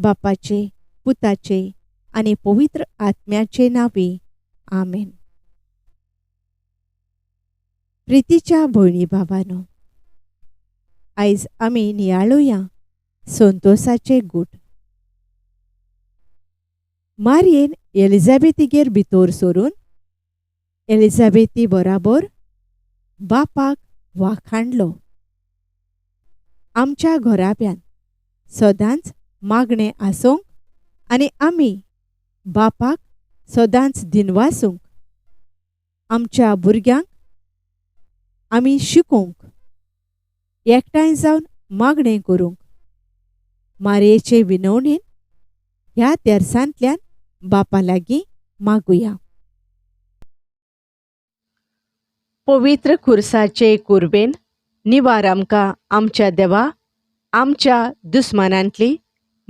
बापाचे, पुताचे आनी पवित्र आत्म्याचे नांवी, आमेन. प्रितीच्या भयणी भावानो, आयज आमी नियाळुया संतोसाचे गूट. मारयेन एलिझाबेथीगेर भितर सरून एलिझाबेथी बराबर बापाक वाखाणलो. आमच्या घराब्यान सदांच मागणें आसूंक आनी आमी बापाक सदांच दिनवासूंक, आमच्या भुरग्यांक आमी शिकोवंक, एकठांय जावन मागणें करूंक मारयेचे विनवणेन ह्या तेर्सांतल्यान बापा लागीं मागुया. पवित्र खुर्साचे कुर्बेन निवार आमकां आमच्या देवा, आमच्या दुस्मानांतली,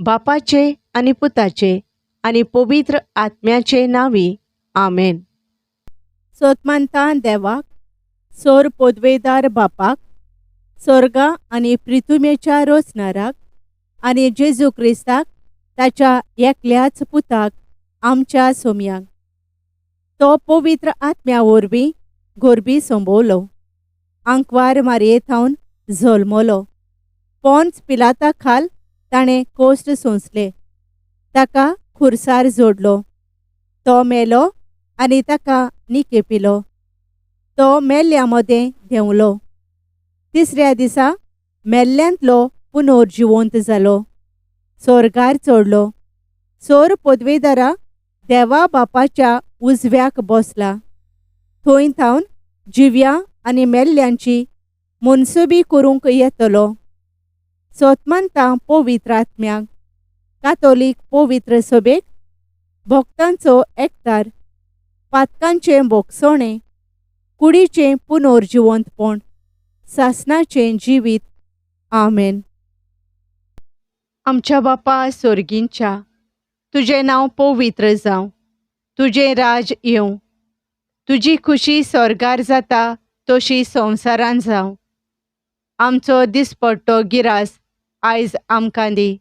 बापाचे आनी पुताचे आनी पवित्र आत्म्याचे नांवी, आमेन. सोतमानता देवाक, सोर पोदवेदार बापाक, सोर्गा आनी प्रिथुमेच्या रोचनाराक आनी जेजू क्रिस्ताक ताच्या एकल्याच पुताक आमच्या सोमयांक, तो पवित्र आत्म्या वरवीं गोरबी संबवलो, आंकवार मारये थावन जल्मलो, पोन्स पिलाता खाल ताणें कोश्ट सोंसले, ताका खुर्सार जोडलो, तो मेलो आनी ताका निकेपिलो, तो मेल्ल्या मदें देंवलो, तिसऱ्या दिसा मेल्ल्यांतलो पुनर्जिवंत जालो, सोर्गार चडलो, सोर पदवेदारा देवा बापाच्या उजव्याक बसला, थंय थावन जिव्या आनी मेल्ल्यांची मनसुबी करूंक येतलो. सोतमानता पवित्र आत्म्याक, कातोलीक पवित्र सभेक, भक्तांचो एकतार, पातकांचें भोगसणें, कुडीचें पुनर्जिवंतपण, सासणाचें जिवीत, आमेन. आमच्या बापा सोर्गींच्या, तुजें नांव पवित्र जावं, तुजें राज येवं, तुजी खुशी स्वर्गार जाता तशी संवसारान जावं. आमचो दिसपट्टो गिरास आयज आमकां दी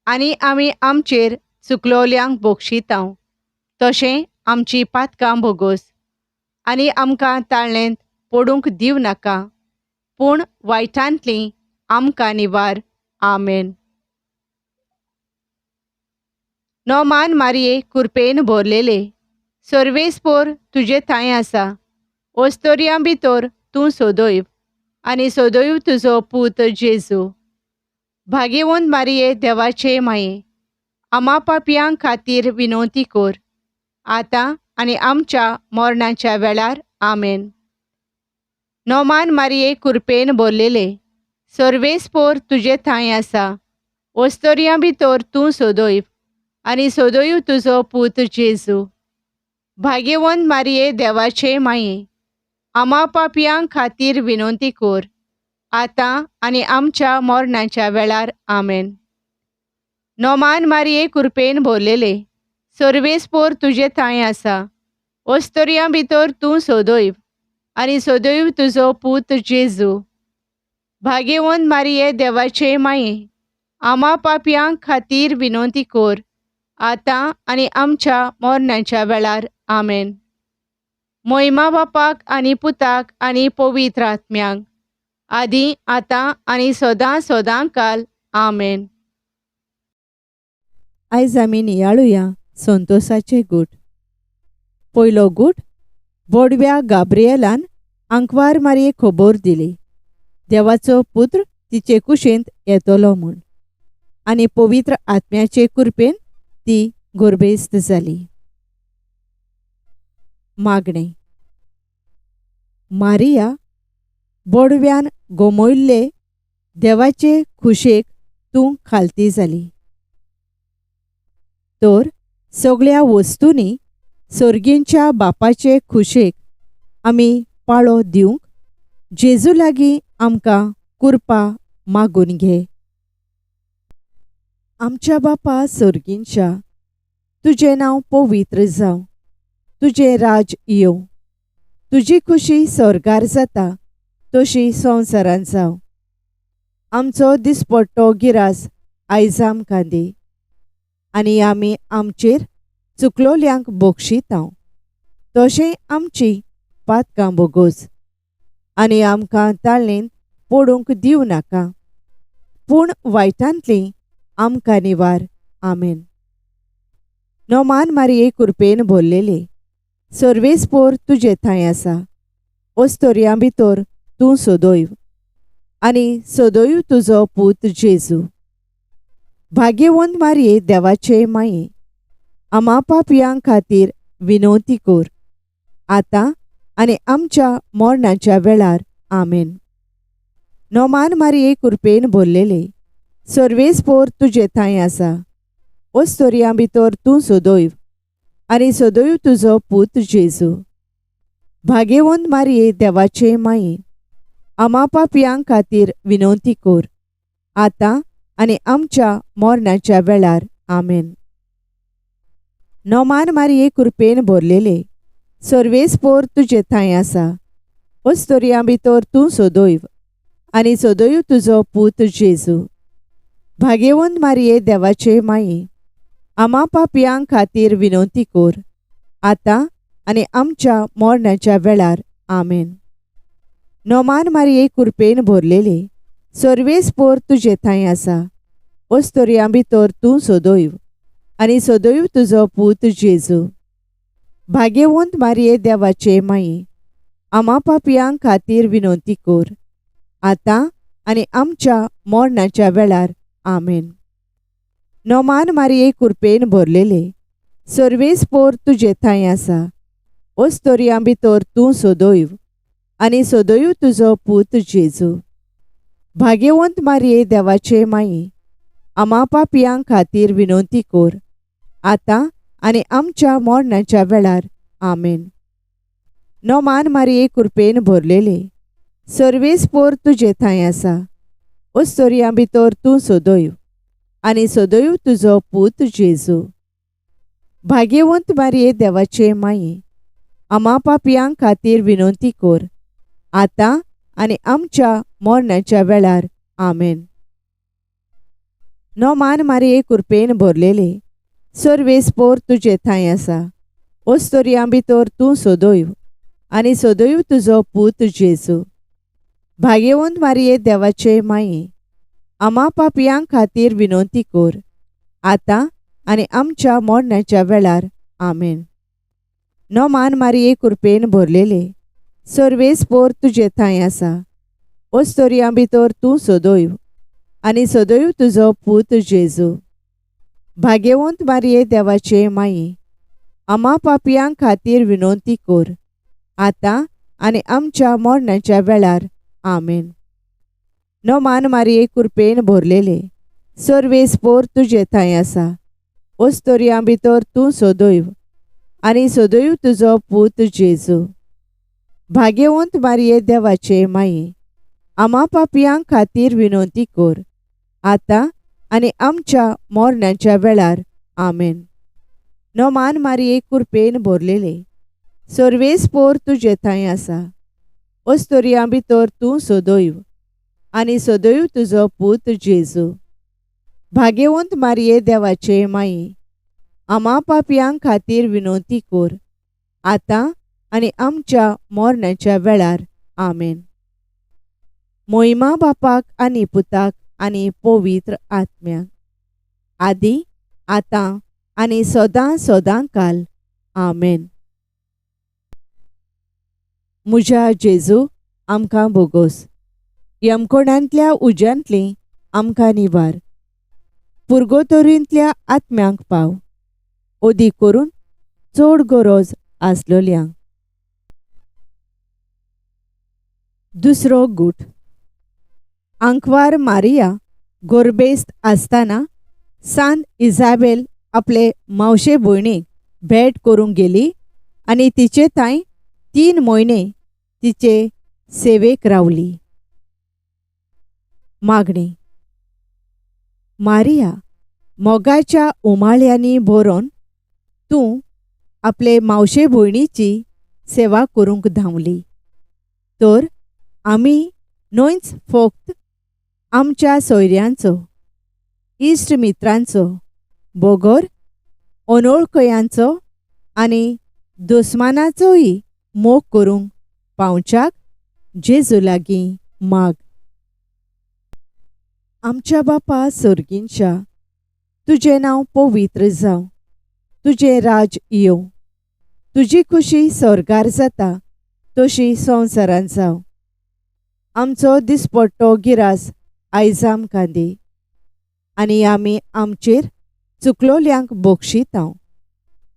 आनी आमी आमचेर चुकलोल्यांक बक्षितांव तशें आमची पातकां भोगोस आनी आमकां ताळ्ळेंत पडूंक दिवं नाका, पूण वायटांतली आमकां निवार, आमेन. नोमान मारये कुरपेन भरलेले, सर्वेस्पोर तुजे थांय आसा, ओस्तोरयां भितर तूं सोदयव आनी सोदयव तुजो पूत जेजू. भाग्यवंत मारये देवाचे माये, आमा पापयां खातीर विनवती कर, आतां आनी आमच्या मरणाच्या वेळार, आमेन. नोमान मारये कुरपेन भरलेले, सर्वेस्पोर तुजे थांय आसा, ओस्तोरयां भितर तूं सोदयव आनी सोदयव तुजो पूत जेजू. भाग्यवंत मारये देवाचे माये, आमा पापयां खातीर विनवती कर, आतां आनी आमच्या मरणाच्या वेळार, आमेन. नोमान मारये कुरपेन भरलेले, सर्वेस्पोर तुजे थांय आसा, ओस्तोरयां भितर तूं सोदयव आनी सोदयव तुजो पूत जेजू. भाग्यवंत मारये देवाचे माये, आमा पापयां खातीर विनवती कर, आतां आनी आमच्या मरणाच्या वेळार, आमेन. मोहिमा बापाक आनी पुताक आनी पवित्र आत्म्याक, आदी आतां आनी सदां सदां काल, आमेन. आयज आमी नियाळुया संतोसाचे गूट. पयलो गूट, बोडव्या गाब्रिएलान आंकवार मारये खबर दिली, देवाचो पुत्र तिचे कुशींत येतलो म्हूण, आनी पवित्र आत्म्याचे कृपेन ती गर्भेस्त जाली. मागणें. मारिया, बोडव्यान गोमयल्ले देवाचे खुशेक तूं खालती जाली, तर सगळ्या वस्तूंनी सर्गींच्या बापाचे खुशेक आमी पाळो दिवंक जेजू लागीं आमकां कुरपा मागून घे. आमच्या बापा सर्गींच्या, तुजें नांव पवित्र जावं, तुजें राज येवं, तुजी खुशी स्वर्गार जाता तशी संवसारांत जावं. आमचो दिसपट्टो गिरास आयज आमकां दी आनी आमी आमचेर चुकलोल्यांक बोगशितांव तशें आमची पातकां बोगोस आनी आमकां ताळेंत पडूंक दिवं नाका पूण वायटांतली आमकां निवार. आमेन. नोमान मारये कुरपेन भरलेले सर्वेस्पोर तुजे थंय आसा ओस्तोरयां भितर तूं सदैव आनी सदैव तुजो पूत जेजू. भाग्यवंत मारये देवाचे माये आमा पापयां खातीर विनवती कर आतां आनी आमच्या मरणाच्या वेळार. आमेन. नोमान मारये कुरपेन भरलेले सर्वेस्पोर तुजे थंय आसा ओस्तोरयां भितर तूं सदैव आनी सदैव तुजो पूत जेजू. भाग्यवंत मारये देवाचे माये आमा पापयां खातीर विनवती कर आतां आनी आमच्या मरणाच्या वेळार. आमेन. नोमान मारये कुरपेन भरलेले सर्वेस्पोर तुजे थंय आसा ओस्तोरयां भितर तूं सदैव आनी सदैव तुजो पूत जेजू. भाग्यवंत मारये देवाचे माये आमा पापयां खातीर विनवती कर आतां आनी आमच्या मरणाच्या वेळार. आमेन. नोमान मारये कुरपेन भरलेले सर्वेस्पोर तुजे थंय आसा ओस्तोरयां भितर तूं सदैव आनी सदैव तुजो पूत जेजू. भाग्यवंत मारये देवाचे माये आमा पापयां खातीर विनवती कर आतां आनी आमच्या मरणाच्या वेळार. आमेन. नोमान मारये कुरपेन भरलेले सर्वेस्पोर तुजे थंय आसा ओस्तोरयां भितर तूं सदैव आनी सदैव तुजो पूत जेजू. भाग्यवंत मारये देवाचे माये आमा पापयां खातीर विनवती कर आतां आनी आमच्या मरणाच्या वेळार. आमेन. नोमान मारये कुरपेन भरलेले सर्वेस्पोर तुजे थंय आसा ओस्तोरयां भितर तूं सदैव आनी सदैव तुजो पूत जेजू. भाग्यवंत मारये देवाचे माये आमा पापयां खातीर विनवती कर आतां आनी आमच्या मरणाच्या वेळार. आमेन. नोमान मारये कुरपेन भरलेले सर्वेस्पोर तुजे थंय आसा ओस्तोरयां भितर तूं सदैव आनी सदैव तुजो पूत जेजू. भाग्यवंत मारये देवाचे माये आमा पापयां खातीर विनवती कर आतां आनी आमच्या मरणाच्या वेळार. आमेन. नोमान मारये कुरपेन भरलेले सर्वेस्पोर तुजे थंय आसा ओस्तोरयां भितर तूं सदैव आनी सदैव तुजो पूत जेजू. भाग्यवंत मारये देवाचे माये आमा पापयां खातीर विनवती कर आतां आनी आमच्या मरणाच्या वेळार. आमेन. नोमान मारये कुरपेन भरलेले सर्वेस्पोर तुजे थंय आसा ओस्तोरयां भितर तूं सदैव आनी सदैव तुजो पूत जेजू. भाग्यवंत मारये देवाचे माये आमा पापयां खातीर विनवती कर आतां आनी आमच्या मरणाच्या वेळार. आमेन. नोमान मारये कुरपेन भरलेले सर्वेस्पोर तुजे थंय आसा ओस्तोरयां भितर तूं सदैव आनी सदैव तुजो पूत जेजू. भाग्यवंत मारये देवाचे माये आमा पापयां खातीर विनवती कर आतां आनी आमच्या मरणाच्या वेळार. आमेन. मोहिमा बापाक आनी पुताक आनी पवित्र आत्म्याक, आदी आतां आनी सदां सदां काल. आमेन. म्हज्या जेजू आमकां बोगोस यमकोणांतल्या उज्यांतली आमकां निवार पुर्गोतोरींतल्या आत्म्यांक पाव ओदी करून चड गरज आसलोल्यांक. दुसरो गूट. आंकवार मारिया गोरबेस्त आसतना सांत इजाबेल आपले मावशे भयणीक भेट करूंक गेली आनी तिचे थंय 3 म्हयने तिचे सेवेक रावली. मागणी. मारिया मोगाच्या उमाळ्यांनी भरून तूं आपले मावशे भयणीची सेवा करूंक धांवली तर आमी न्हयच फक्त आमच्या सोयऱ्यांचो, इश्ट मित्रांचो बोगोर अनोळखयांचो आनी दुस्मानाचोय मोग करूंक पावच्याक जेजू लागीं माग. आमच्या बापा सर्गींच्या, तुजें नांव पवित्र जावं, तुजें राज येवं, तुजी खुशी स्वर्गार जाता तशी संवसारांत जावं. आमचो दिसपट्टो गिरास आयज आमकां दी आनी आमी आमचेर चुकलोल्यांक बक्षितांव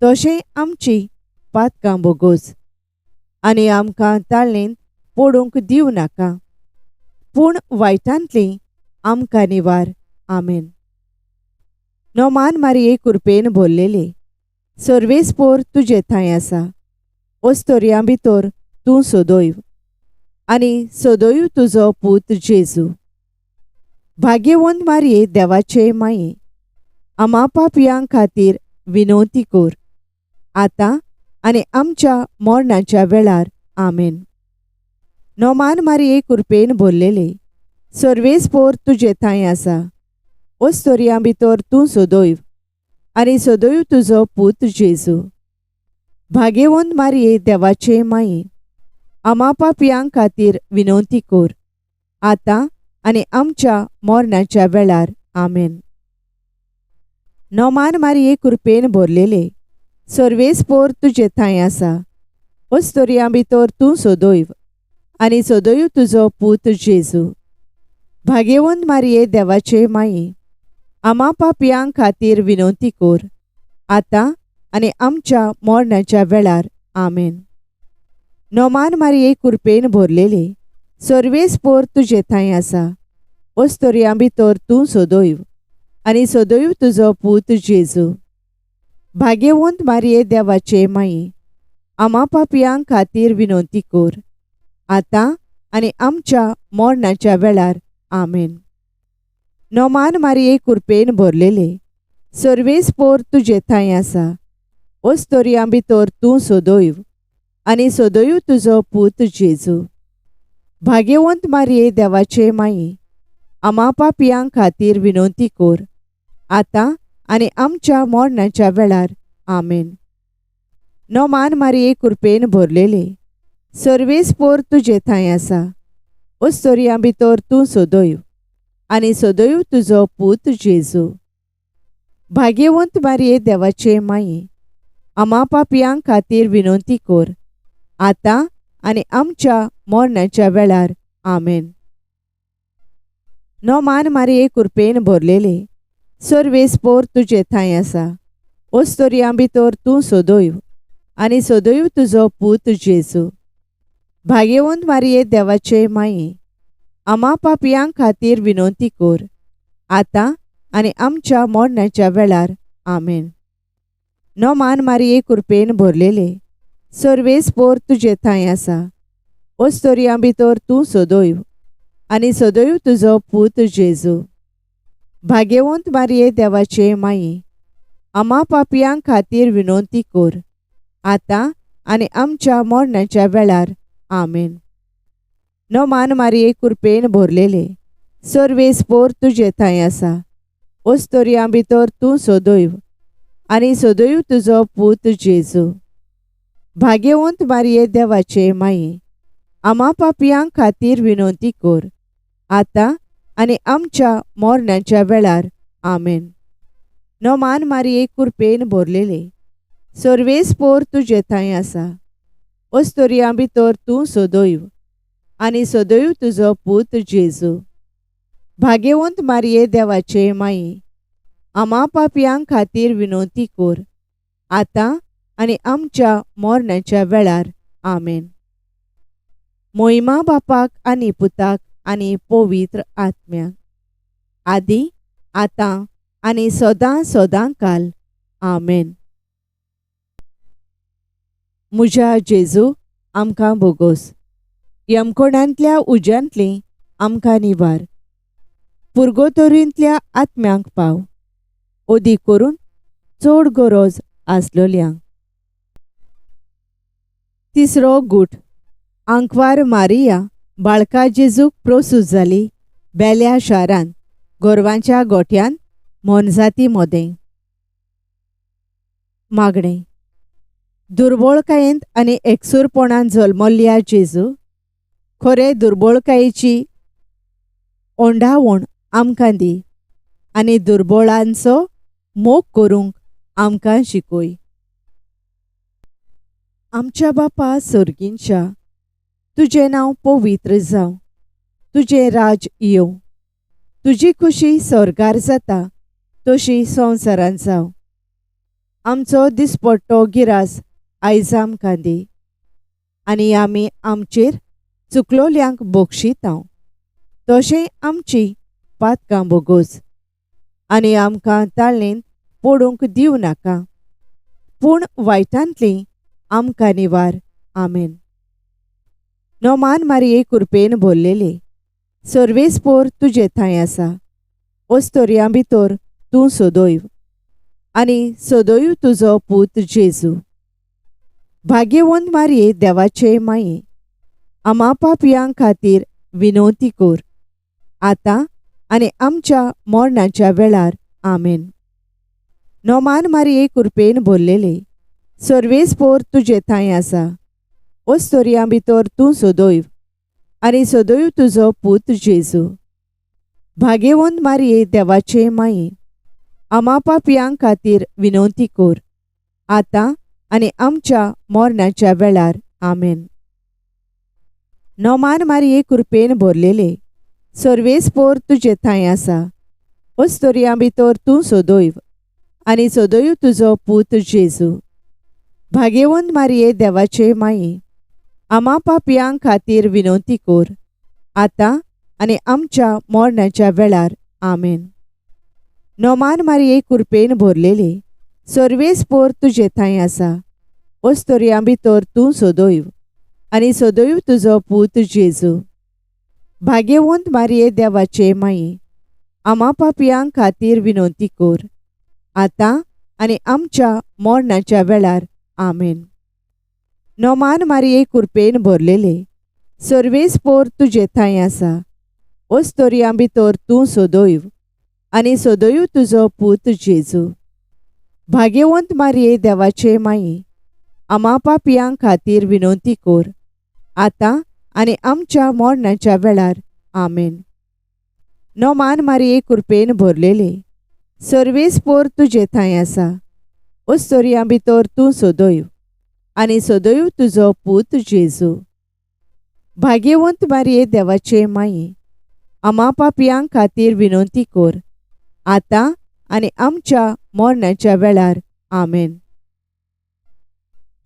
तशें आमची पातकां बोगोस आनी आमकां ताळेंत पडूंक दिवं नाका, पूण वायटांतली आमकां निवार. आमेन. नोमान मारिये कुरपेन भरलेले, सर्वेस्पोर तुजे थंय आसा, ओस्तोरयां भितर तूं सदैव आनी सदैव तुजो पूत जेजू. भाग्यवंत मारिये देवाचे माये, आमा पापयां खातीर विनवती कर, आतां आनी आमच्या मरणाच्या वेळार. आमेन. नोमान मारिये कुरपेन भरलेले, सर्वेस्पोर तुजे थंय आसा, ओस्तोरयां भितर तूं सदैव आनी सदैव तुजो पूत जेजू. भाग्यवंत मारिये देवाचे माये, आमा पापयां खातीर विनवती कर, आतां आनी आमच्या मरणाच्या वेळार. आमेन. नोमान मारिये कुरपेन भरलेले, सर्वेस्पोर तुजे थंय आसा, ओस्तोरयां भितर तूं सदैव आनी सदैव तुजो पूत जेजू. भाग्यवंत मारिये देवाचे माये, आमा पापयां खातीर विनवती कर, आतां आनी आमच्या मरणाच्या वेळार. आमेन. नोमान मारिये कुरपेन भरलेले, सर्वेस्पोर तुजे थंय आसा, ओस्तोरयां भितर तूं सदैव आनी सदैव तुजो पूत जेजू. भाग्यवंत मारिये देवाचे माये, आमा पापयां खातीर विनवती कर, आतां आनी आमच्या मरणाच्या वेळार. आमेन. नोमान मारिये कुरपेन भरलेले, सर्वेस्पोर तुजे थंय आसा, ओस्तोरयां भितर तूं सदैव आनी सदैव तुजो पूत जेजू. भाग्यवंत मारिये देवाचे माये, आमा पापयां खातीर विनवती कर, आतां आनी आमच्या मरणाच्या वेळार. आमेन. नोमान मारिये कुरपेन भरलेले, सर्वेस्पोर तुजे थंय आसा, ओस्तोरयां भितर तूं सदैव आनी सदैव तुजो पूत जेजू. भाग्यवंत मारिये देवाचे माये, आमा पापयां खातीर विनवती कर, आतां आनी आमच्या मरणाच्या वेळार. आमेन. नोमान मारिये कुरपेन भरलेले, सर्वेस्पोर तुजे थंय आसा, ओस्तोरयां भितर तूं सदैव आनी सदैव तुजो पूत जेजू. भाग्यवंत मारिये देवाचे माये, आमा पापयां खातीर विनवती कर, आतां आनी आमच्या मरणाच्या वेळार. आमेन. नोमान मारिये कुरपेन भरलेले, सर्वेस्पोर तुजे थंय आसा, ओस्तोरयां भितर तूं सदैव आनी सदैव तुजो पूत जेजू. भाग्यवंत मारिये देवाचे माये, आमा पापयां खातीर विनवती कर, आतां आनी आमच्या मरणाच्या वेळार. आमेन. नोमान मारिये कुरपेन भरलेले, सर्वेस्पोर तुजे थंय आसा, ओस्तोरयां भितर तूं सदैव आनी सदैव तुजो पूत जेजू. भाग्यवंत मारिये देवाचे माये, आमा पापयां खातीर विनवती कर, आतां आनी आमच्या मरणाच्या वेळार. आमेन. नोमान मारिये कुरपेन भरलेले, सर्वेस्पोर तुजे थंय आसा, ओस्तोरयां भितर तूं सदैव आनी सदैव तुजो पूत जेजू. भाग्यवंत मारिये देवाचे माये, आमा पापयां खातीर विनवती कर, आतां आनी आमच्या मरणाच्या वेळार. आमेन. मोहिमा बापाक आनी पुताक आनी पवित्र आत्म्याक, आदी आतां आनी सदां सदां काल. आमेन. म्हज्या जेजू, आमकां बोगोस, यमकोणांतल्या उज्यांतली आमकां निवार, पुर्गोतोरींतल्या आत्म्यांक पाव, अदीक करून चड गरज आसलोल्यांक. तिसरो गूट. आंकवार मारिया बाळका जेजूक प्रोसूत जाली बेल्या शारांत गोरवांच्या गोठ्यांत मोनजाती मोदें. मागणें. दुर्बळकायेंत आनी एकसूरपणान जल्मल्ल्या जेजू, खरे दुर्बळकायेची ओंडावण आमकां दी आनी दुर्बळांचो मोग करूंक आमकां शिकय. आमच्या बापा सर्गींच्या, तुजें नांव पवित्र जावं, तुजें राज येवं, तुजी खुशी स्वर्गार जाता तशी संवसारांत जावं. आमचो दिसपट्टो गिरास आयज आमकां दी आनी आमी आमचेर चुकलोल्यांक बक्षितांव तशें आमची पातकां बोगोस आनी आमकां ताळेंत पडूंक दिवं नाका, पूण वायटांतली आमकां निवार. आमेन. नोमान मारये कुरपेन भरलेले, सर्वेस्पोर तुजे थंय आसा, ओस्तोरयां भितर तूं सदैव आनी सदैव तुजो पूत जेजू. भाग्यवंत मारये देवाचे माये, आमा पापयां खातीर विनवती कर, आतां आनी आमच्या मरणाच्या वेळार. आमेन. नोमान मारये कुरपेन भरलेले, सर्वेस्पोर तुजे थंय आसा, ओस्तोरयां भितर तूं सदैव आनी सदैव तुजो पूत जेजू. भाग्यवंत मारये देवाचे माये, आमा पापयां खातीर विनवती कर, आतां आनी आमच्या मरणाच्या वेळार. आमेन. नोमान मारये कुरपेन भरलेले, सर्वेस्पोर तुजे थंय आसा, ओस्तोरयां भितर तूं सदैव आनी सदैव तुजो पूत जेजू. भाग्यवंत मारये देवाचे माये, आमा पापयां खातीर विनवती कर, आतां आनी आमच्या मरणाच्या वेळार. आमेन. नोमान मारये कुरपेन भरलेले, सर्वेस्पोर तुजे थंय आसा, ओस्तोरयां भितर तूं सदैव आनी सदैव तुजो पूत जेजू. भाग्यवंत मारये देवाचे माये, आमा पापयां खातीर विनवती कर, आतां आनी आमच्या मरणाच्या वेळार. आमेन. नोमान मारये कुरपेन भरलेले, सर्वेस्पोर तुजे थंय आसा, ओस्तोरयां भितर तूं सदैव आनी सदैव तुजो पूत जेजू. भाग्यवंत मारये देवाचे माये, आमा पापयां खातीर विनवती कर, आतां आनी आमच्या मरणाच्या वेळार. आमेन. नोमान मारये कुरपेन भरलेले, सर्वेस्पोर तुजे थंय आसा, ओस्तोरयां भितर तूं सदैव आनी सदैव तुजो पूत जेजू. भाग्यवंत मारये देवाचे माये, आमा पापयां खातीर विनवती कर, आतां आनी आमच्या मरणाच्या वेळार. आमेन.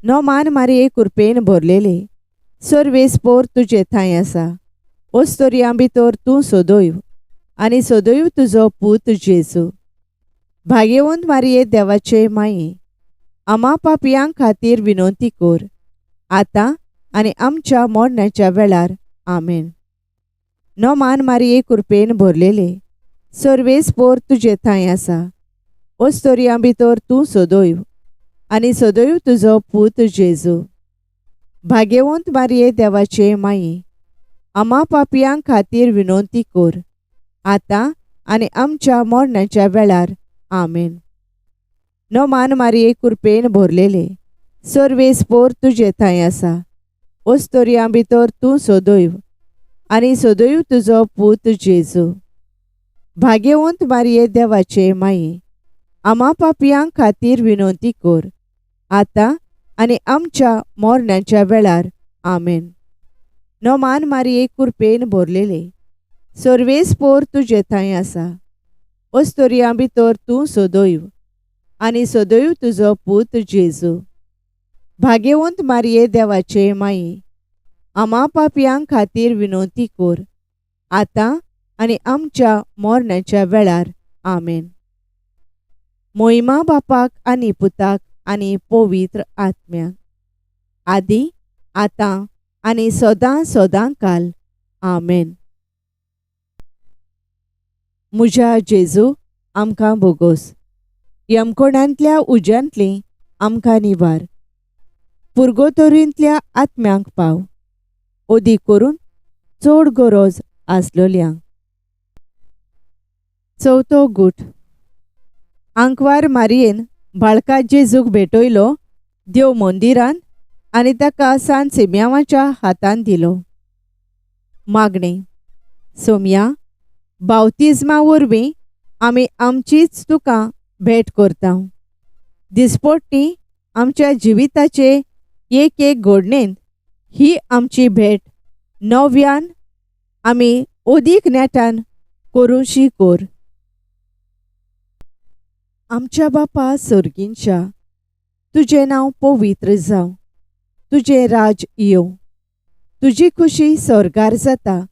नोमान मारये कुरपेन भरलेले, सर्वेस्पोर तुजे थंय आसा, ओस्तोरयां भितर तूं सदैव आनी सदैव तुजो पूत जेजू. भाग्यवंत मारये देवाचे माये, आमा पापयां खातीर विनवती कर, आतां आनी आमच्या मरणाच्या वेळार. आमेन. नोमान मारये कुरपेन भरलेले, सर्वेस्पोर तुजे थंय आसा, ओस्तोरयां भितर तूं सदैव आनी सदैव तुजो पूत जेजू. भाग्यवंत मारये देवाचे माये, आमा पापयां खातीर विनवती कर, आतां आनी आमच्या मरणाच्या वेळार. आमेन. नोमान मारये कुरपेन भरलेले, सर्वेस्पोर तुजे थंय आसा, ओस्तोरयां भितर तूं सदैव आनी सदैव तुजो पूत जेजू. भाग्यवंत मारये देवाचे माये, आमा पापयां खातीर विनवती कर, आतां आनी आमच्या मरणाच्या वेळार. आमेन. नोमान मारये कुरपेन भरलेले, सर्वेस्पोर तुजे थंय आसा, ओस्तोरयां भितर तूं सदैव आनी सदैव तुजो पूत जेजू. भाग्यवंत मारये देवाचे माये, आमा पापयां खातीर विनवती कर, आतां आनी आमच्या मरणाच्या वेळार. आमेन. मोहिमा बापाक आनी पुताक आनी पवित्र आत्म्याक, आदी आतां आनी सदां सदां काल. आमेन. म्हज्या जेजू, आमकां बोगोस, यमकोणांतल्या उज्यांतली आमकां निवार, पुर्गोतोरींतल्या आत्म्यांक पाव, ओदी करून चड गरज आसलोल्यांक. चवथो गूट. आंकवार मारयेन बाळका जेजूक भेटयलो देव मंदिरांत आनी ताका सान सिम्यांवाच्या हातान दिलो. मागणें. सोमया, बावतिज्मा वरवीं आमी आमचीच तुका भेट करता. दिसपट्टी आमच्या जिविताचे एक एक घडणेंत ही आमची भेट नव्यान आमी अदीक नेटान करूंशी कर. आमच्या बापा सर्गींच्या, तुजें नांव पवित्र जावं, तुजें राज येवं, तुजी खुशी स्वर्गार जाता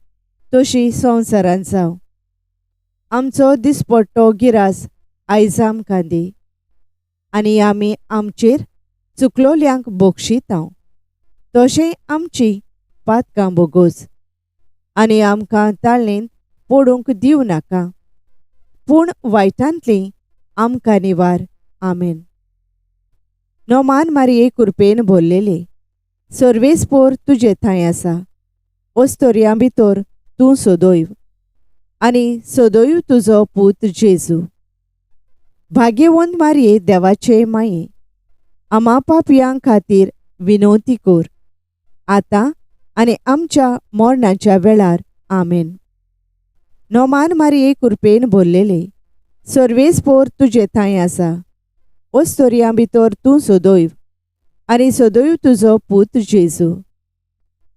तशी संवसारांत जावं. आमचो दिसपट्टो गिरास आयज आमकां दी आनी आमी आमचेर चुकलोल्यांक बक्षितांव तशें आमची पातकां बोगोस आनी आमकां ताळेंत पडूंक दिवं नाका, पूण वायटांतली आमकां निवार. आमेन. नोमान मारये कुरपेन भरलेले, सर्वेस्पोर तुजे थंय आसा, ओस्तोरयां भितर तूं सदैव आनी सदैव तुजो पूत जेजू. भाग्यवंत मारये देवाचे माये, आमा पापयां खातीर विनवती कर, आतां आनी आमच्या मरणाच्या वेळार. आमेन. नोमान मारये कुरपेन भरलेले, सर्वेस्पोर तुजे थंय आसा, ओस्तोरयां भितर तूं सदैव आनी सदैव तुजो पूत जेजू.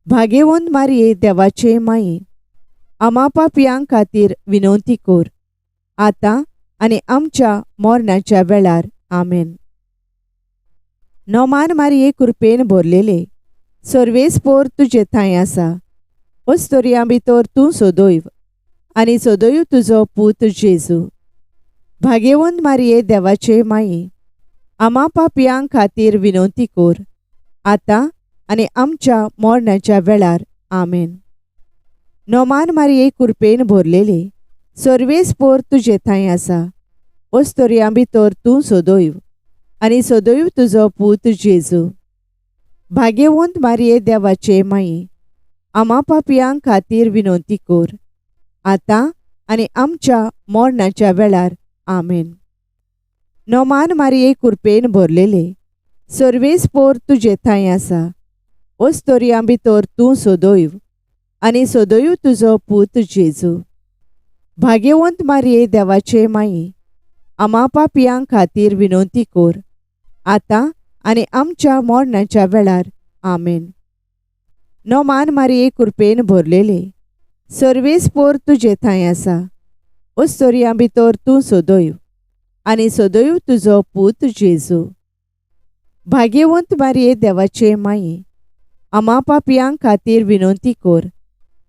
भाग्यवंत मारये देवाचे माये, आमा पापयां खातीर विनवती कर, आतां आनी आमच्या मरणाच्या वेळार. आमेन. नोमान मारये कुरपेन भरलेले, सर्वेस्पोर तुजे थंय आसा, ओस्तोरयां भितर तूं सदैव आनी सदैव तुजो पूत जेजू. भाग्यवंत मारये देवाचे माये, आमा पापयां खातीर विनवती कर, आतां आनी आमच्या मरणाच्या वेळार. आमेन. नोमान मारये कुरपेन भरलेले, सर्वेस्पोर तुजे थंय आसा, ओस्तोरयां भितर तूं सदैव आनी सदैव तुजो पूत जेजू. भाग्यवंत मारये देवाचे माये, आमा पापयां खातीर विनवती कर, आतां आनी आमच्या मरणाच्या वेळार. आमेन. नोमान मारये कुरपेन भरलेले, सर्वेस्पोर तुजे थंय आसा, ओस्तोरयां भितर तूं सदैव आनी सदैव तुजो पूत जेजू. भाग्यवंत मारये देवाचे माये, आमा पापयां खातीर विनवती कर, आतां आनी आमच्या मरणाच्या वेळार. आमेन. नोमान मारये कुरपेन भरलेले, सर्वेस्पोर तुजे थंय आसा, ओस्तोरयां भितर तूं सदैव आनी सदैव तुजो पूत जेजू. भाग्यवंत मारये देवाचे माये, आमा पापयां खातीर विनवती कर,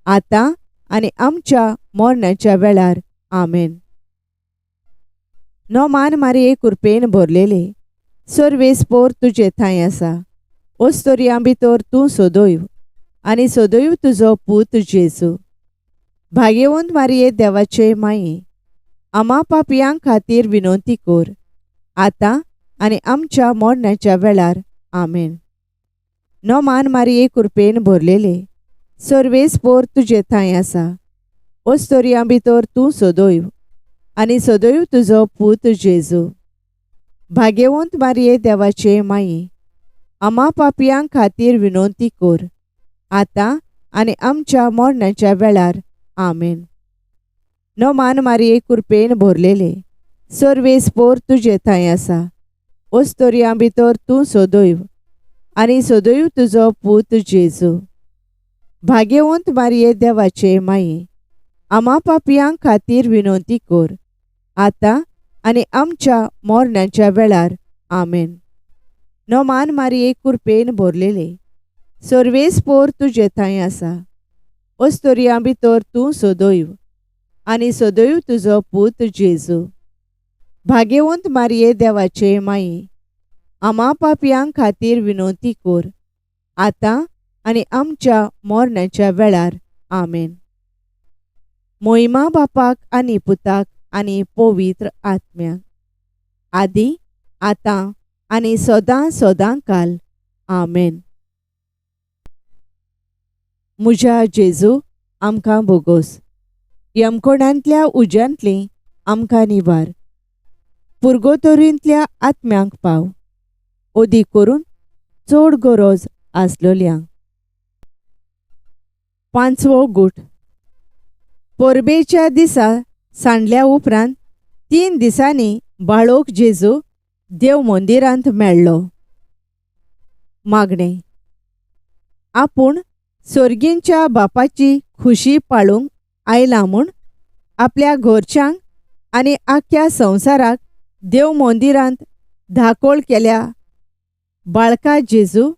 आतां आनी आमच्या मरणाच्या वेळार. आमेन. नोमान मारये कुरपेन भरलेले, सर्वेस्पोर तुजे थंय आसा, ओस्तोरयां भितर तूं सदैव आनी सदैव तुजो पूत जेजू. भाग्यवंत मारये देवाचे माये, आमा पापयां खातीर विनवती कर, आतां आनी आमच्या मरणाच्या वेळार. आमेन. नोमान मारये कुरपेन भरलेले, सर्वेस्पोर तुजे थंय आसा, ओस्तोरयां भितर तूं सदैव आनी सदैव तुजो पूत जेजू. भाग्यवंत मारये देवाचे माये, आमा पापयां खातीर विनवती कर, आतां आनी आमच्या मरणाच्या वेळार. आमेन. नोमान मारये कुरपेन भरलेले, सर्वेस्पोर तुजे थंय आसा, ओस्तोरयां भितर तूं सदैव आनी सदैव तुजो पूत जेजू. भाग्यवंत मारये देवाचे माये, आमा पापयां खातीर विनवती कर, आतां आनी आमच्या मरणाच्या वेळार. आमेन. नोमान मारये कुरपेन भरलेले, सर्वेस्पोर तुजे थंय आसा, ओस्तोरयां भितर तूं सदैव आनी सदैव तुजो पूत जेजू. भाग्यवंत मारये देवाचे माये, आमा पापयां खातीर विनवती कर, आतां आनी आमच्या मरणाच्या वेळार. आमेन. मोहिमा बापाक आनी पुताक आनी पवित्र आत्म्याक, आदी आतां आनी सदां सदां काल. आमेन. म्हज्या जेजू, आमकां बोगोस, यमकोणांतल्या उज्यांतली आमकां निवार, पुर्गोतोरींतल्या आत्म्यांक पाव, अदीक करून चड गरज आसलोल्यांक. पांचवो गूट. परबेच्या दिसा सांडल्या उपरांत 3 दिसांनी बाळोक जेजू देव मंदिरांत मेळ्ळो. मागणें. आपूण सोर्गींच्या बापाची खुशी पाळूंक आयला म्हूण आपल्या घरच्यांक आनी आख्ख्या संवसाराक देव मंदिरांत धाकोळ केल्या बाळका जेजू,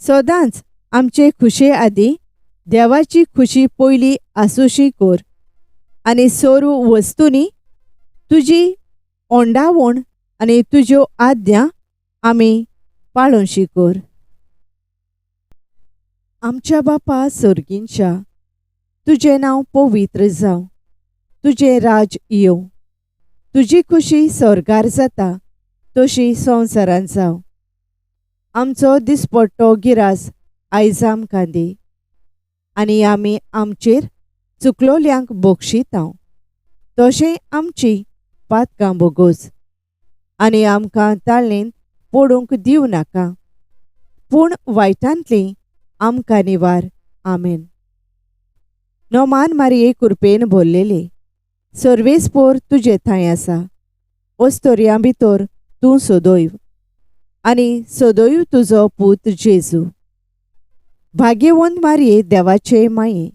सदांच आमचे खुशे आदी देवाची खुशी पयली आसूशी कर आनी सर्व वस्तूंनी तुजी ओंडावण आनी तुज्यो आज्ञा आमी पाळोशी कर. आमच्या बापा सोर्गींच्या, तुजें नांव पवित्र जावं, तुजें राज येवं, तुजी खुशी स्वर्गार जाता तशी संवसारांत जावं. आमचो दिसपट्टो गिरास आयज आमकां दी आनी आमी आमचेर चुकलोल्यांक बक्षितांव तशें आमची पातकां बोगोस आनी आमकां ताळणेंत पडूंक दिवं नाका, पूण वायटांतली आमकां निवार. आमेन. नोमान मारये कुरपेन भरलेले, सर्वेस्पोर तुजे थंय आसा, ओस्तोरयां भितर तूं सदैव आनी सदैव तुजो पूत जेजू. भाग्यवंत मारये देवाचे माये,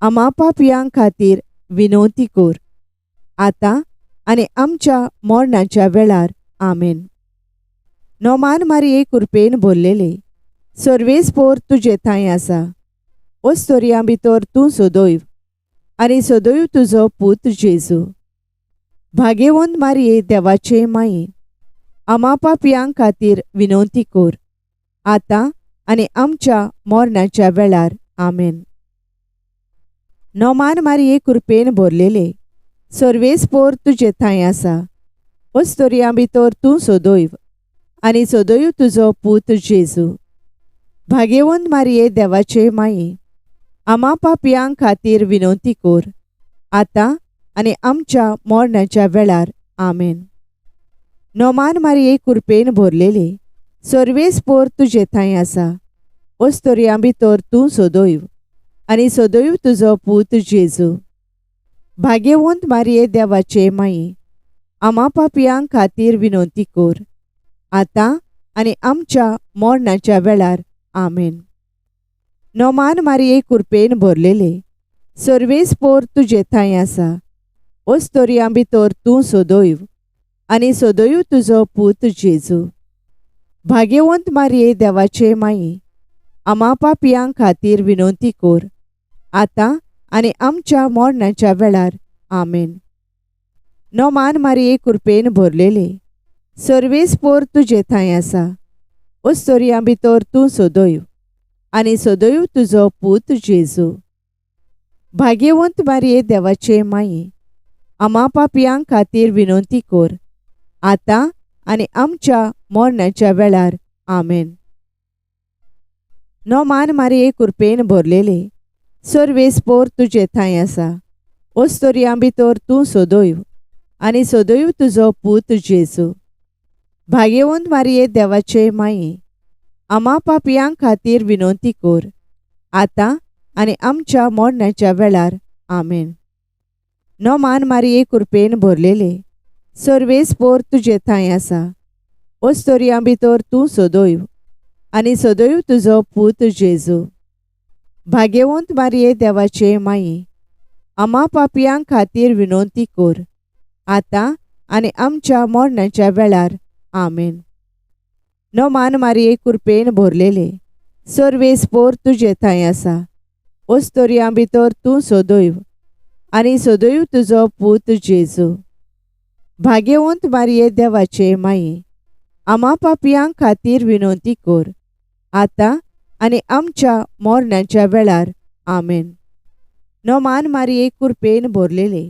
आमा पापयां खातीर विनवती कर, आतां आनी आमच्या मरणाच्या वेळार. आमेन. नोमान मारये कुरपेन भरलेले, सर्वेस्पोर तुजे थंय आसा, ओस्तोरयां भितर तूं सदैव आनी सदैव तुजो पूत जेजू. भाग्यवंत मारये देवाचे माये, आमा पापयां खातीर विनवती कर, आतां आनी आमच्या मरणाच्या वेळार. आमेन. नोमान मारये कुरपेन भरलेले, सर्वेस्पोर तुजे थंय आसा, ओस्तोरयां भितर तूं सदैव आनी सदैव तुजो पूत जेजू. भाग्यवंत मारये देवाचे माये, आमा पापयां खातीर विनवती कर, आतां आनी आमच्या मरणाच्या वेळार. आमेन. नोमान मारये कुरपेन भरलेले, सर्वेस्पोर तुजे थंय आसा, ओस्तोरयां भितर तूं सदैव आनी सदैव तुजो पूत जेजू. भाग्यवंत मारये देवाचे माये, आमा पापयां खातीर विनवती कर, आतां आनी आमच्या मरणाच्या वेळार. आमेन. नोमान मारये कुरपेन भरलेले, सर्वेस्पोर तुजे थंय आसा, ओस्तोरयां भितर तूं सदैव आनी सदैव तुजो पूत जेजू. भाग्यवंत मारये देवाचे माये, आमा पापयां खातीर विनवती कर, आतां आनी आमच्या मरणाच्या वेळार. आमेन. नोमान मारये कुरपेन भरलेले, सर्वेस्पोर तुजे थंय आसा, ओस्तोरयां भितर तूं सदैव आनी सदैव तुजो पूत जेजू. भाग्यवंत मारये देवाचे माये, आमा पापयां खातीर विनवती कर, आतां आनी आमच्या मरणाच्या वेळार. आमेन. नोमान मारये कुरपेन भरलेले, सर्वेस्पोर तुजे थंय आसा, ओस्तोरयां भितर तूं सदैव आनी सदैव तुजो पूत जेजू. भाग्यवंत मारये देवाचे माये, आमा पापयां खातीर विनवती कर, आतां आनी आमच्या मरणाच्या वेळार. आमेन. नोमान मारये कुरपेन भरलेले, सर्वेस्पोर तुजे थंय आसा, ओस्तोरयां भितर तूं सदैव आनी सदैव तुजो पूत जेजू. भाग्यवंत मारये देवाचे माये, आमा पापयां खातीर विनवती कर, आतां आनी आमच्या मरणाच्या वेळार. आमेन. नोमान मारये कुरपेन भरलेले, सर्वेस्पोर तुजे थंय आसा, ओस्तोरयां भितर तूं सदैव आनी सदैव तुजो पूत जेजू. भाग्यवंत मारये देवाचे माये, आमा पापयां खातीर विनवती कर, आतां आनी आमच्या मरणाच्या वेळार. आमेन. नोमान मारये कुरपेन भरलेले,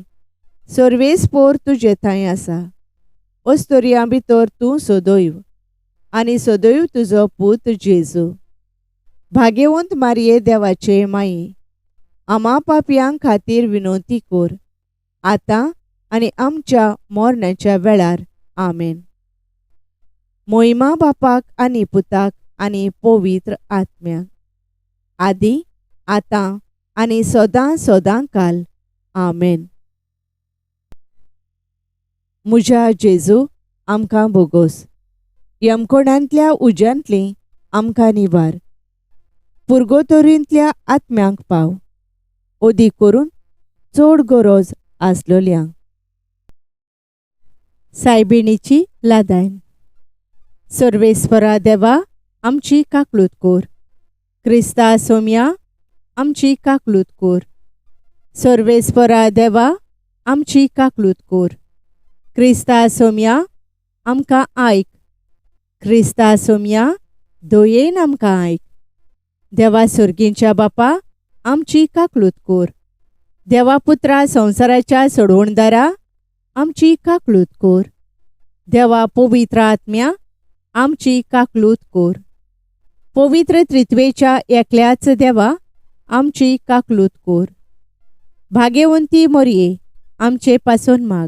सर्वेस्पोर तुजे थंय आसा, ओस्तोरयां भितर तूं सदैव आनी सदैव तुजो पूत जेजू. भाग्यवंत मारये देवाचे माये, आमा पापयां खातीर विनवती कर, आतां आनी आमच्या मोरण्याच्या वेळार. आमेन. मोहिमा बापाक आनी पुताक आनी पवित्र आत्म्याक, आदी आतां आनी सदां सदां काल. आमेन. म्हज्या जेजू, आमकां बोगोस. यमकोणांतल्या उज्यांतली आमकां निवार. पुर्गोतोरींतल्या आत्म्यांक पाव, अदीक करून चड गरज आसलोल्यांक. सायबिणीची लादायन. सर्वेस्परा देवा, आमची काकलूत कोर. क्रिस्ता सोम्या, आमची काकलूत कोर. सर्वेस्परा देवा, आमची काकलूत कोर. क्रिस्ता सोम्या, आमकां आयक. क्रिस्ता सोम्या, दयेन आमकां आयक. देवा सर्गींच्या बापा, आमची काकलूत कोर. देवा पुत्रा संवसाराच्या सोडवणदारा, आमची काकलूत कोर. देवा पवित्र आत्म्या, आमची काकलूत कोर. पवित्र त्रित्वेच्या एकल्याच देवा, आमची काकलूत कोर. भाग्यवंती मोरये, आमचे पासून माग.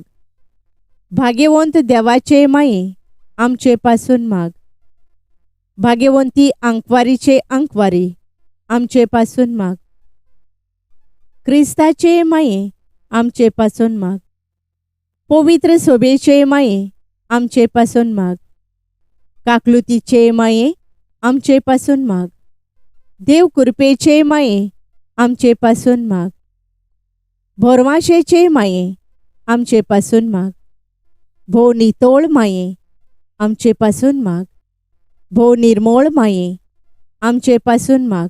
भाग्यवंत देवाचे माये, आमचे पासून माग. भाग्यवंती आंकवारीचे आंकवारी, आमचे पासून माग. क्रिस्ताचे माये, आमचे पासून माग. पवित्र सोबेचे माये, आमचे पासून माग. काकलुतीचे माये, आमचे पासून माग. देव कृपेचे माये, आमचे पासून माग. भोरवाशेचे माये, आमचे पासून माग. भोव नितोळ माये, आमचे पासून माग. भोव निर्मोळ माये, आमचे पासून माग.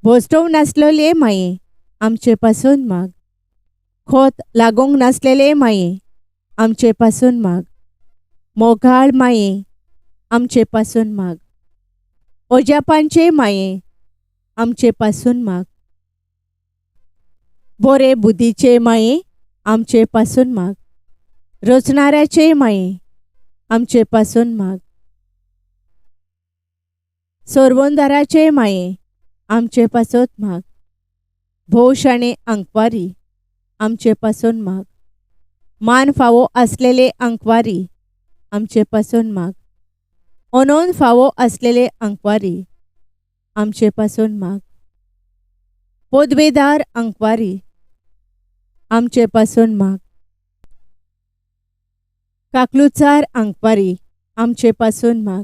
भोसटोव नासलेले माये, आमचे पासून माग. खोत लागूंक नासलेले माये, आमचे पासून माग. मोगाळ माये, आमचे पासून माग. ओजापांचे माये, आमचे पासून माग. बोरे बुद्धीचे माये, आमचे पासून माग. रचणाऱ्याचे माये, आमचे पासून माग. सोरवंदाराचे माये, आमचे पासत माग. भोव शाणे आंकवारी, आमचे पासून माग. मान फावो आसलेले आंकवारी, आमचे पासून माग. अनोन फावो आसलेले आंकवारी, आमचे पासून माग. पदवेदार आंकवारी, आमचे पासून माग. काकलुचार आंकवारी, आमचे पासून माग.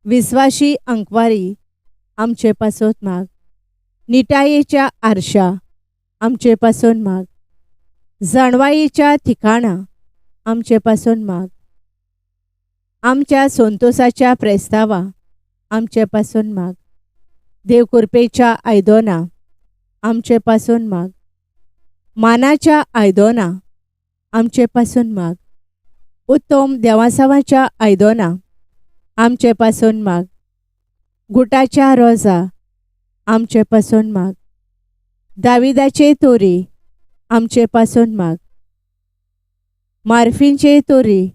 विस्वाशी आंकवारी, आमचे पासत माग. निटायेच्या आरशा, आमचे पासून माग. जाणवायेच्या ठिकाणा, आमचे पासून माग. आमच्या संतोसाच्या प्रेस्तावा, आमचे पासून माग. देव कृपेच्या आयदोना, आमचे पासून माग. मानाच्या आयदोना, आमचे पासून माग. उत्तम देवासावाच्या आयदोना, आमचे पासून माग. गुटाच्या रोजा, आमचे पासून माग. दाविदाचे तोरी, आमचे पासून माग. मार्फींचे तोरी,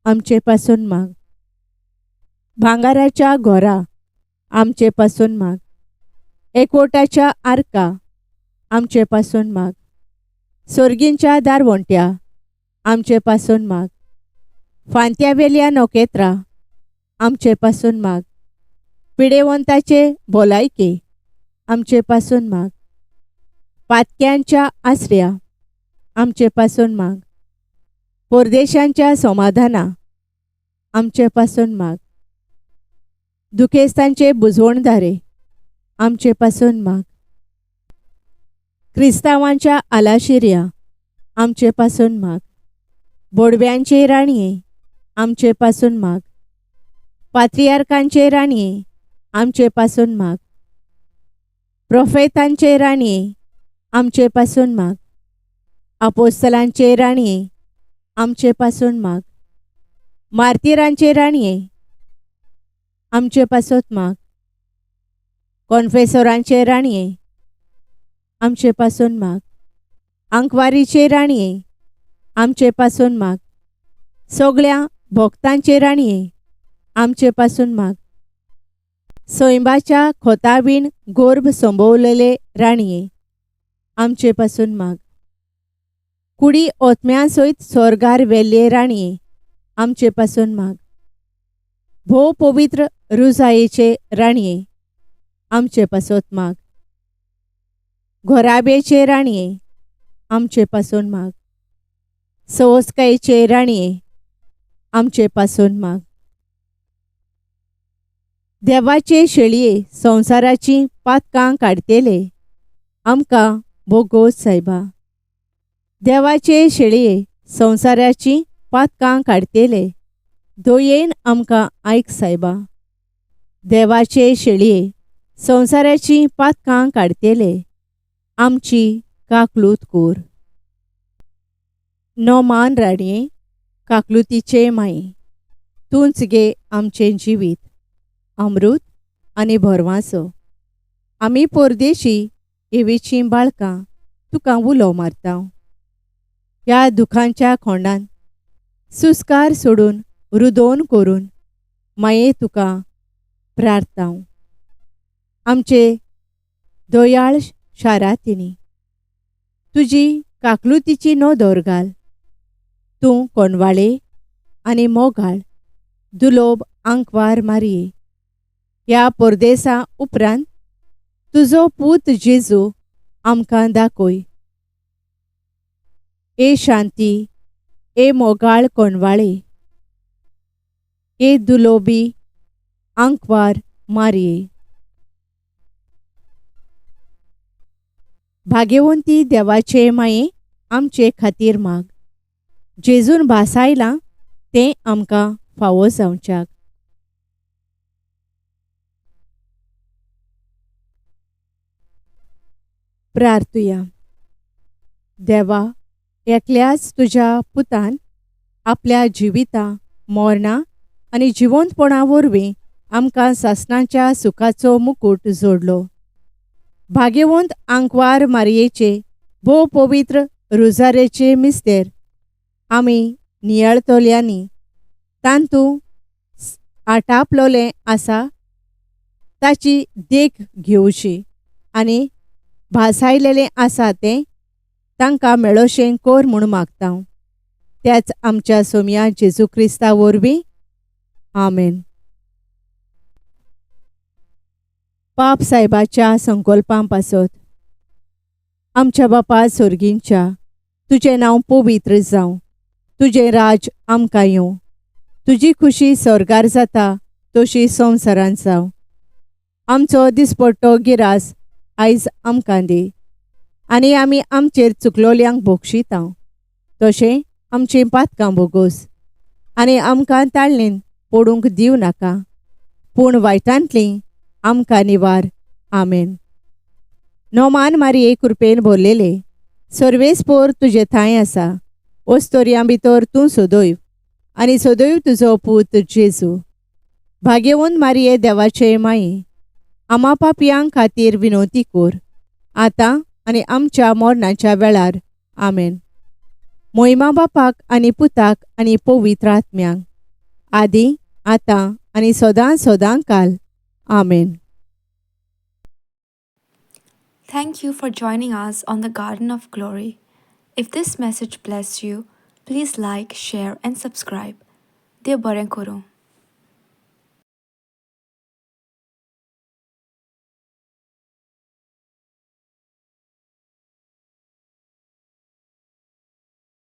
आमचे पासून माग. भांगाराच्या घोरा, आमचे पासून माग. एकवटाच्या आर्का, आमचे पासून माग. सोर्गींच्या दारवंट्या, आमचे पासून माग. फांत्यावेल्या नखेत्रां, आमचे पासून माग. पिडेवंताचे भलायके, आमचे पासून माग. पातक्यांच्या आसऱ्या, आमचे पासून माग. परदेशांच्या समाधाना, आमचे पासून माग. दुखेस्तांचे बुजवणदारे, आमचे पासून माग. क्रिस्तांवांच्या आलाशिऱ्या, आमचे पासून माग. बोडव्यांचे राणये, आमचे पासून माग. पात्रियार्कांचे राणये, आमचे पासून माग. प्रोफेतांचे राणये, आमचे पासून माग. आपोस्तलांचे राणये, आमचे पासून माग. मार्तिरांचे राणये, आमचे पासत माग. कॉन्फेसोरांचे राणये, आमचे पासून माग. आंकवारीचे राणये, आमचे पासून माग. सगळ्या भक्तांचे राणये, आमचे पासून माग. सैंबाच्या खोतावीण गोर्भ संभवलेले राणये, आमचे पासून माग. कुडी ओतम्या सयत सोर्गार वेल्ले राणये आमचे पासून माग. भोव पवित्र रुजायेचे राणये आमचे पासत माग. घोराब्याचे राणये आमचे पासून माग. सवस्कायेचे राणये आमचे पासून माग. देवाचे शेळये संवसाराची पातकां काडटेले आमकां भोगोस सायबा. देवाचे शेळये संवसाराची पातकां काडटेले दयेन आमकां आयक सायबा. देवाचे शेळये संवसाराची पातकां काडटेले आमची काकलूत कोर. नोमान राणये काकलुतीचे माये तूंच गे आमचें जिवीत अमृत आनी भरवांसो. आमी परदेशी एवीचीं बाळकां तुका उलो मारता. ह्या दुखांच्या खोंडान सुस्कार सोडून रुदोन करून माये तुका प्रार्थना. आमचे दयाळ शारातिनी तुजी काकलुतीची नदर घाल. तूं कोणवाळे आनी मोगाळ दुलोब आंकवार मारये. ह्या परदेसा उपरांत तुजो पूत जेजू आमकां दाखय. ए शांती, ए मोगाळ कोणवाळे, ए दुलोबी आंकवार मारये. भाग्यवंती देवाचे माये आमचे खातीर माग. जेजून भासायलां तें आमकां फावो जावच्याक. प्रार्थुया. देवा, एकल्याच तुज्या पुतान आपल्या जिविता मरणां आनी जिवंतपणा वरवीं आमकां सासणाच्या सुखाचो मुकूट जोडलो. भाग्यवंत आंकवार मारयेचे भोव पवित्र रुजारेचे मिस्तेर आमी नियाळतल्यांनी तांतू आटापलोलें आसा ताची देख घेवची आनी भासायलेलें आसा तें तांकां मेळोशें कोर म्हूण मागता. त्याच आमच्या सोमया जेजू क्रिस्ता वरवीं. आमेन. पाप सायबाच्या संकल्पां पासत. आमच्या बापा सोर्गींच्या, तुजें नांव पवित्र जावं, तुजें राज आमकां येवं, तुजी खुशी स्वर्गार जाता तशी संवसारांत जावं. आमचो दिसपट्टो गिरास आयज आमकां दी आनी आमी आमचेर चुकलोल्यांक भोगशिता तशें आमचीं पातकां भोगोस आनी आमकां ताळणेन पडूंक दिवं नाका, पूण वायटांतलीं आमकां निवार. आमेन. नोमान मारये कृपेन भरलेले सर्वेस्पोर तुजे थांय आसा. ओस्तोरयां भितर तूं सदैव आनी सदैव तुजो पूत जेजू. भाग्यवंत मारये देवाचे माये आमा पापयां खातीर विनवती कोर आतां आनी आमच्या मरणाच्या वेळार. आमेन. मोहिमा बापाक आनी पुताक आनी पवित्र आत्म्यांक, आदी आतां आनी सदां सदां काल. आमेन. Thank you for joining us on the Garden of Glory. If this message blessed you, please like, share, and subscribe. देव बरें करूं.